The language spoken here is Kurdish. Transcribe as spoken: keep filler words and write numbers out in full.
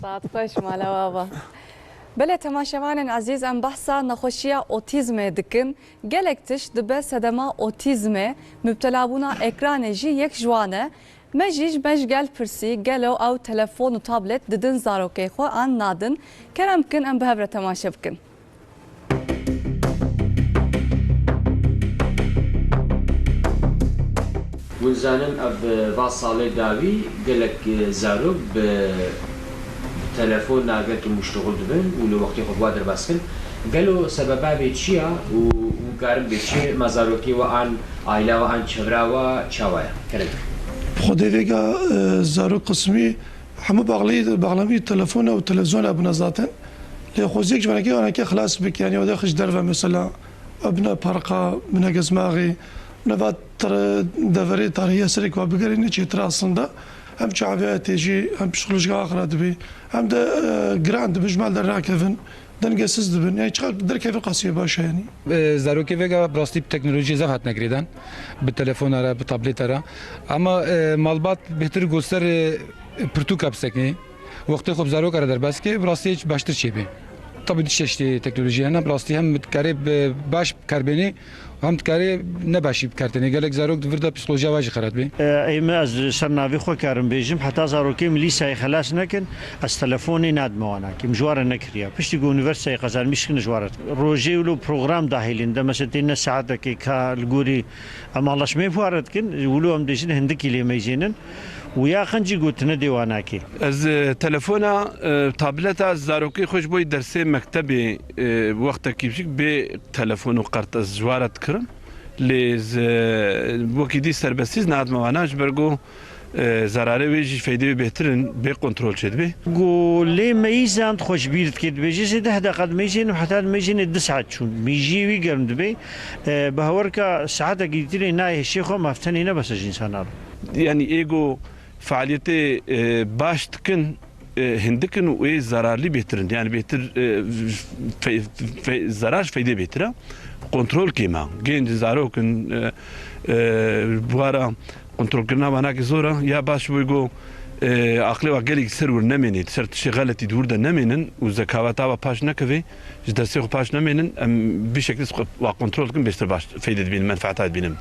Saet xweş, mala we ava. Belê temaşevanên ezîz, em behsa nexweşiya otîzmê dikin. Gelek tişt dibe sedema otîzmê, mubtelabûna ekranê jî yek ji wan e. Me jî ji me ji gel pirsî, gelo ew telefon û tablet didin zarokê xwe an nadin? Kerem bikin, em bi hev re temaşe bikin. Hûn zanin, ev, va salê dawî gelek, e, zarok bi telefon nagekim muştuxul dibin û li wextê xwe bi wa derbas dikin. Gelo sebeba vê çi ya û hûn karin bê çi ma zarokê we an aîla we an çevra we çawa ye? Kerem. Xwedê vêga, e, zarok qismî hemû baxlî, baxlamî telefona û televîzyona bûne zaten. Lê xweziyek ji venekê aneke xilas bik, yanî wede xij derve mesela, bine parka, bine gezmaxê, bine va tere deverê tarihî eserek wa bigerîne çêtir aslında. Hem çaviya tê jî, hem psîkolojîka axira dibê, hem de, e, giran dibin, ji mal dernakevin, dengesiz dibin. Yani çiqas derkevin qasî baş e yani. E, zarokê vêga bi rastî bi teknolojiyê zaf hatine girêdan. Bi telefona re, bi tableta re. Ama, e, malbat bêhtir got ser, e, pirtûka biseknê. Wextê xwe bi zaroka re derbas ke, bi rastî hiç baştir çêbê. Tabi du çeştê teknolojî hene, bi rastî hem dikarê bi baş bikarbênê, hem dikarê ne başî bikartênê. Gelek zarok di vir de psîkolojiya wan jî xerat bê. E, ê me ez li ser navê xwe karim bêjim, heta zarokê min lîseyê xelas nekin, ez telefonê nadime wana, kî min ji wan re nekiriya. Piştî ku unîversîteyê qezanmîş kin ji wan re. Rojê wilo program dahêlîn, de mesela têne saetekê ka li gorî em anlaşmeyê bi wan re dikin, wilo em dêjin hindikî lê meyzênin. Û ya xencî gotine dê wan nakê. Ez, e, telefona, e, tableta zarokê xwe ji bo dersê mektebê, e, wextekî biçûk bê telefon û qert ez ji wan re dikirim. Lê ez, e, wekî dî serbestî ez nadime wana ji ber ku, e, zararê wê jî feydê wê bêhtir in, bê kontrol çêdibe. Ku lê meyîzan xwe ji bîr dike, dibêje, ez ê deh deqa dimeyzênim, heta dimeyzênê du saet çûn. Mîjiyê wî germ dibe. E, bi hewerka saetekî dîtirê nayê hişê xwe, maftenê ne bes e ji însanan re. Yanî ê ku faaliyetê, e, baş dikin, e, hindik in û ê zararlî bêhtir in. Yani bêhtir, e, fe-, fe-, zarar ji feydê bêhtir e. Kontrol kêm e. Genc zarok in, e, e, bi wa re kontrolkirina wanakî zor e. Ya baş bû ku, e, aqlê wa gelekî ser wir nemênê, ser tiştê xeletî di wir de nemênin û zekaweta wa paş nekeve, ji dersê xwe paş nemênin, em bi şeklî xwe wa kontrol dikin, bêhtir baş feydê dibînin, menfaeta dibînin.